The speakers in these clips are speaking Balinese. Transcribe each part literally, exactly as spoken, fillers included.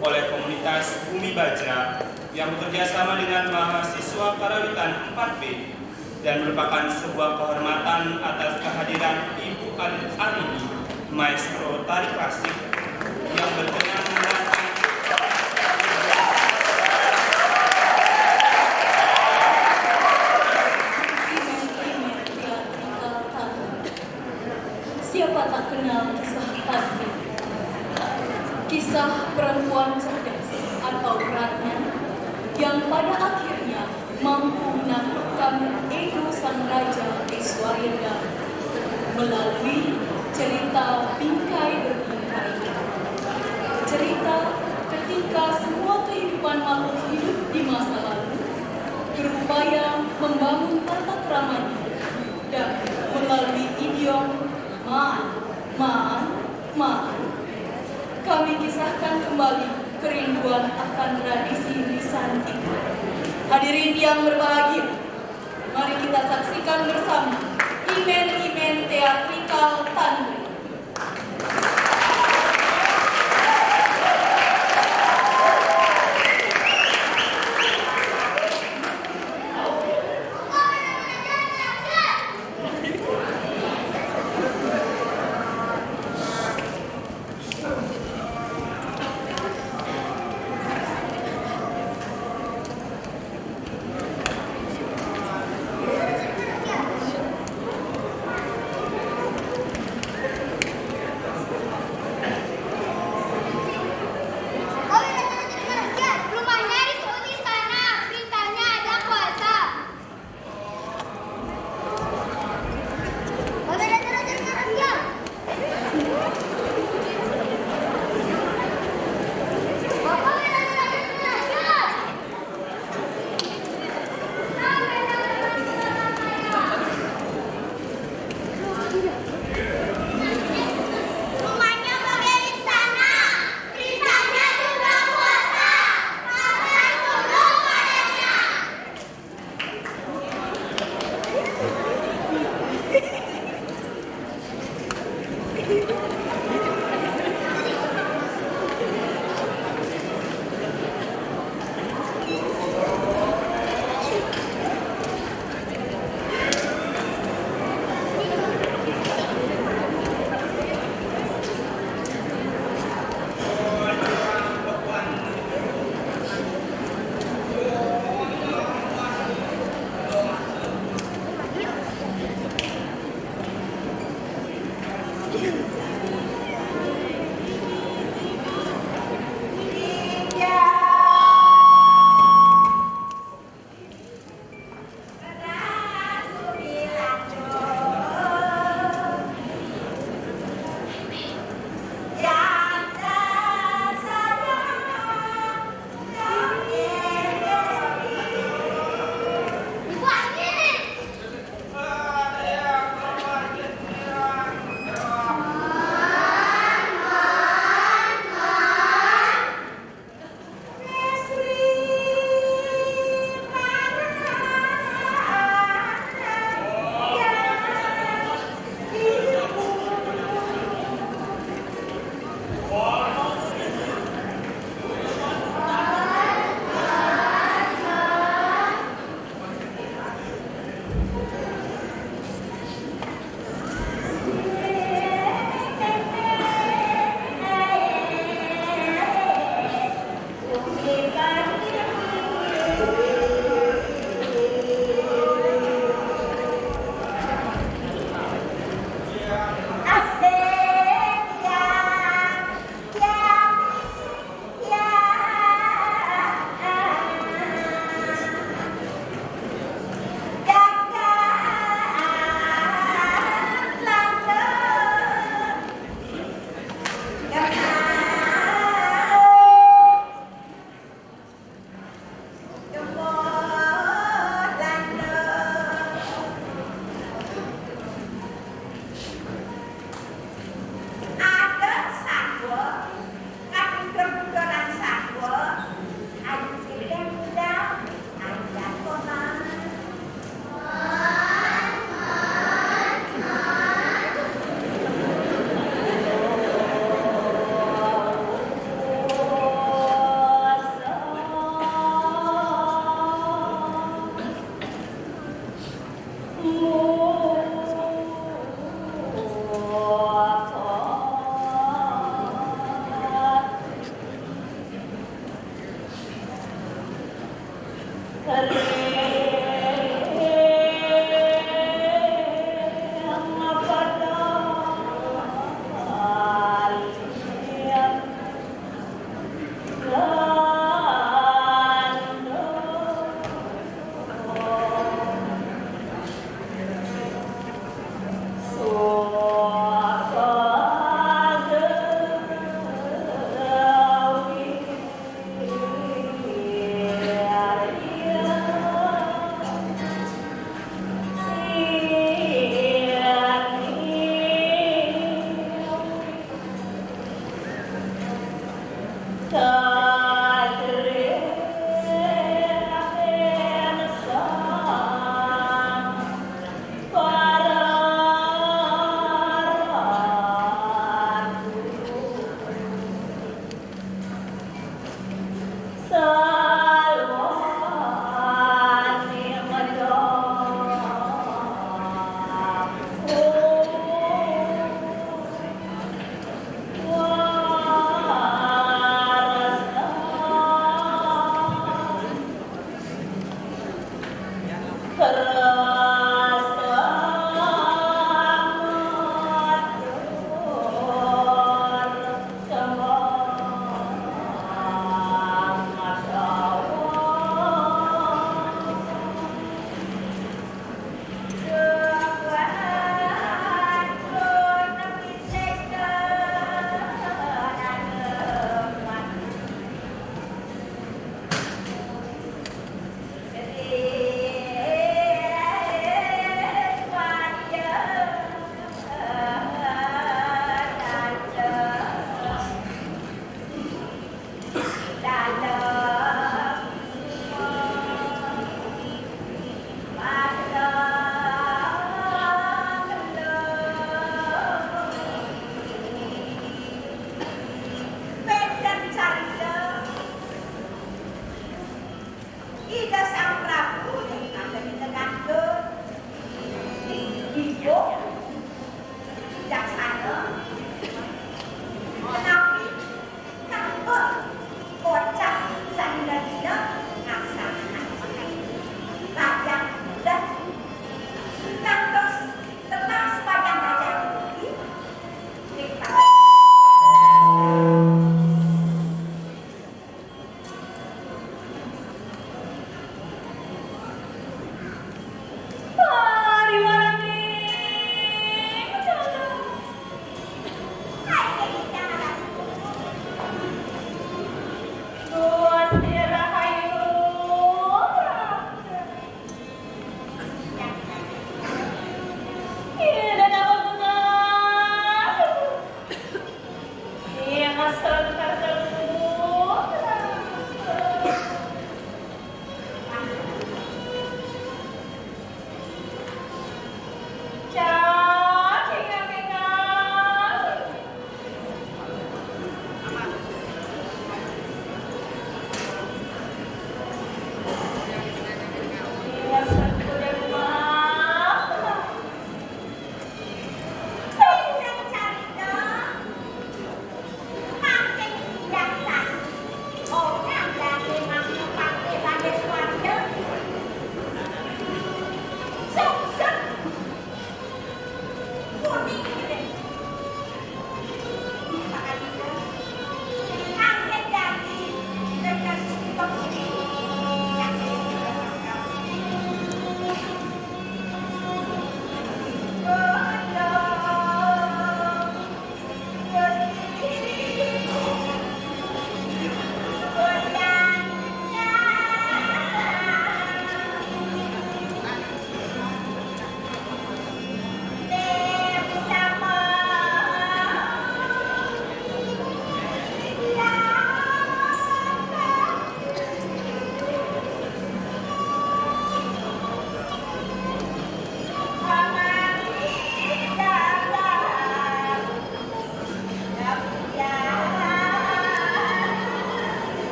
oleh komunitas Bumi Baja yang bekerja sama dengan mahasiswa Karawitan empat B dan merupakan sebuah kehormatan atas kehadiran Ibu Alit Arini, maestro tari klasik yang berkenan melatih Siapa tak kenal kisah Tanri? Kisah perempuan cerdas atau Ratna yang pada akhirnya mampu menaklukkan ego sang raja Iswaryada melalui cerita bingkai berbingkai. Cerita ketika semua kehidupan makhluk hidup di masa lalu berupaya membangun tata keramanya dan melalui idiom "Man, man, man", kami kisahkan kembali kerinduan akan tradisi lisan itu. Hadirin yang berbahagia, mari kita saksikan bersama Imen-Imen Teatrikal Tanri.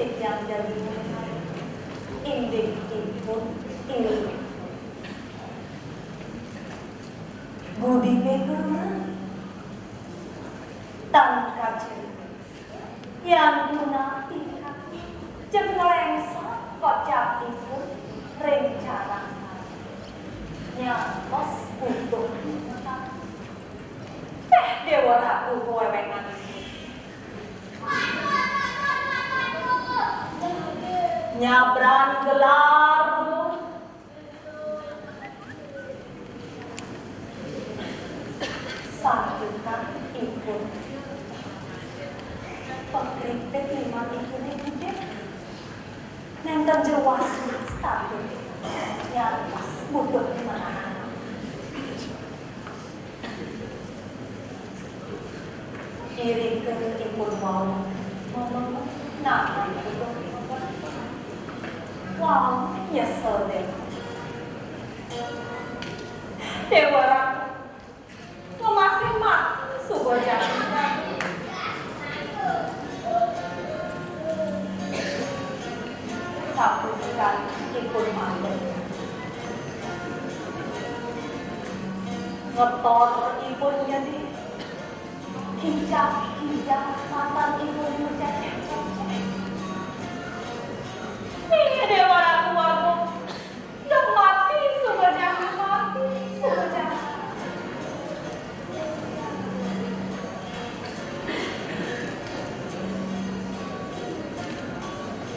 Titiang jagi inggih ipun iring. Budi Megara tan kaciri yan punapih jeg nglengsap kocapipun ring carang nyantos butuh. Teh Dewa Ratu kawewenganipun. Nyabran gelar, Bu. Santukan ipun. Pekritik liman ipun ipun. Nenten jelas status. Nyantos butuh menangan. Irika ipun wau mememet nanging ipun wau nyesel deh. Dewa Ratu, memasih mati suba jani. Sapunika ipun matur. Ngetor ipun nyedi. Kinjak-kinjak matan ipun ngececeh-ceceh. Ih, Dewa Ratu Agung, dong mati, suba jani mati, suba jani.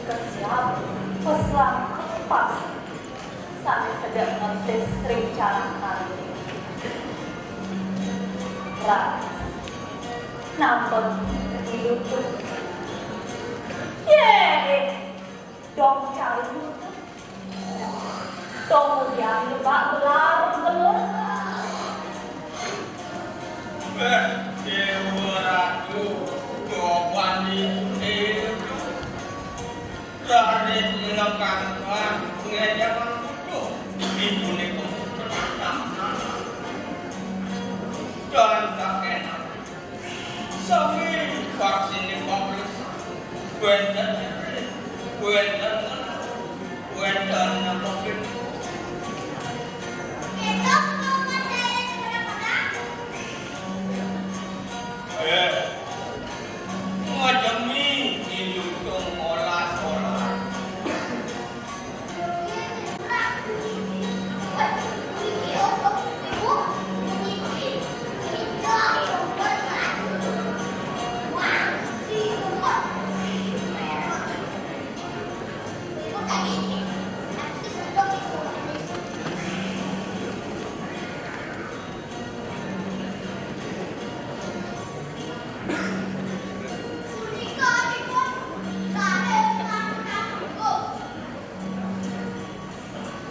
Kesiab, peselang kepas. Sane sedek ngetis ring carang kali. Ras. Nampek ilutu. Ye, dong cari lutu. Dong udian lebak gelar belum. Eh, Dewa Ratu, coba nih, eh, Raris melakukan pengajaran butuh di punika. Dan tak enak. Sami vaksin di pabrik. Wenten nyeri, wenten ngeluh, wenten nyepopin. Eh, ngademi ilutung olas-olas.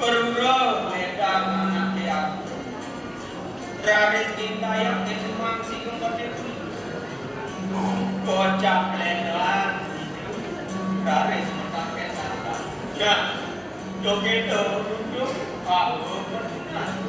Perura ledang anake aku. Raris gintayang ke sumang sing kembate pun. Kocap ledang. Raris matake sandang. Nah, jogeto duduk, aku bersenang.